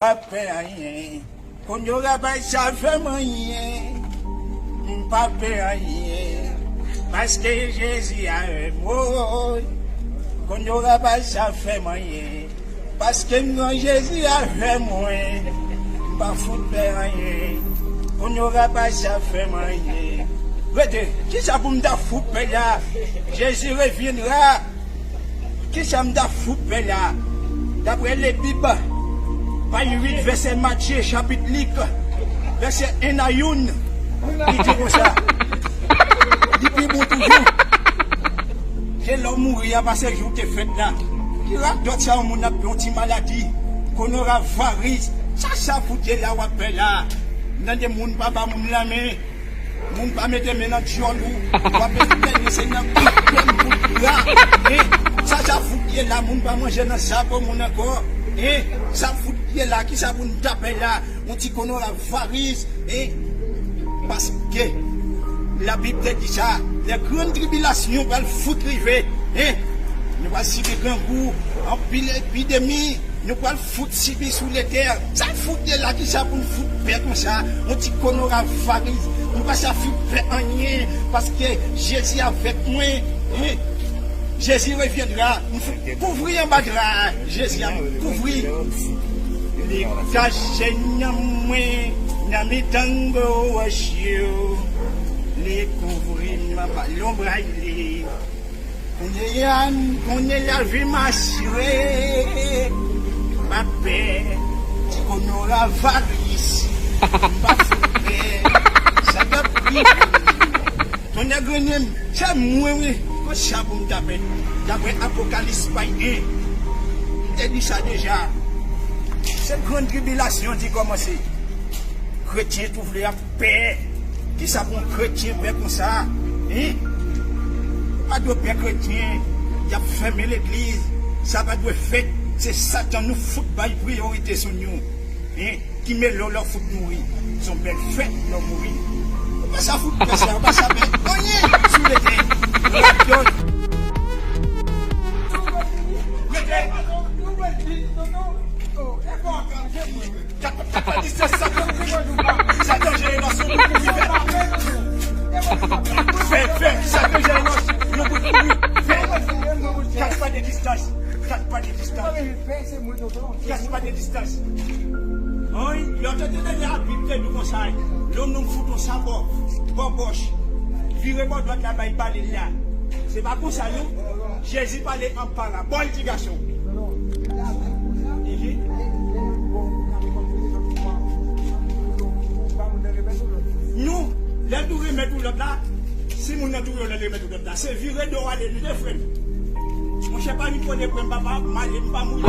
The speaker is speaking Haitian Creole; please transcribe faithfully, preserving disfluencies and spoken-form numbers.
pa pè anyen. Kounye a pa sa fè m anyen. M pa pè anyen. Paske Jezi avè mwen. Kounye a pa sa fè m anyen. Paske m gen Jezi avè mwen. M pa fout pè anyen. Kounye a pa sa fè m anyen. Rete, kisa pou m ta fout pè la? Jezi reviendra. Kisa m ta fout pè la? Daprè Lebib, paj uit, vèsè Matye, chapit Lik, vèsè en a youn, li di konsa, li pi bon toujou ke lè w mouri a pase jou w te fèt la. Ki radòt sa yon moun ap yon ti maladi, konoraviris, sa sa fout ye la w ap fè la? M tande moun pa ba moun lanmen. Moun pa mete men nan dyòl ou. W ap espere se nan kout pèn kout gra. Hein? Sa sa fout ye la, moun pa manje nan zago moun ankò. Hein? Sa fout ye la, kisa pou n ta pè la? Yon ti konoraviris. Hein? Paske Labib te di sa, lè grann tribilasyon pral fout rive. Hein? Nou pral sibi grangou, anpil epidemi. Nou pral fout sibi sou letè. Sa fout ye la, kisa pou n fout pè konsa? Yon ti konoraviris. Nou pa sa fout pè anyen, paske Jezi avèk mwen. Hein? Jezi reviendra. M fout kouvri anba dra a. Jezi ap kouvri. Li kache nan mwen, nan mitan gwo wòch yo. Li kouvri m anba lonbraj li. Kounye a, kounye a vi m asire. M pa pè ti konoraviris. M pa fout pè. Sa t ap pi. Tonnè grennen m, se mwen wi. Konsa pou m ta pè. Daprè Apokalis paj en, m te di sa deja. Se grann tribilasyon ki kòmanse. Kretyen tou vle ap pè. Kisa pou yon kretyen pè konsa? Hein? Ou pa dwe pè kretyen. Y ap fèmen legliz. Sa pa dwe fèt. Se Satan nou fout bay priyorite sou nou. Hein? Ki mele w lè w fout mouri. Se yon bèl fèt lè w mouri. Ou pa sa fout pè sa, ou pa sa pè anyen sou letè. Radòt. Rete. Kat, kat pa distans, sa, sa danje, non, se yon bout kouri, fè. Fè, fè, sa danje, non, yon bout kouri, fè. Kat pa de distans, kat pa de distans. Kat pa de distans. Wi, lè w tande Labib te di konsa, lè yon nonm fout yon sabò bò gòch, vire bò dwat la bay bale l la. Se pa konsa, non. Jezi pale an parabòl, ti gason. Mhm. Nou, lè nou remèt yon lòt la, si moun nan touye w, lè remèt yon lòt la, se vire do w ale, li te frè m. Monchè, pa vin pran de pwen, papa, m ale, m pa mouri.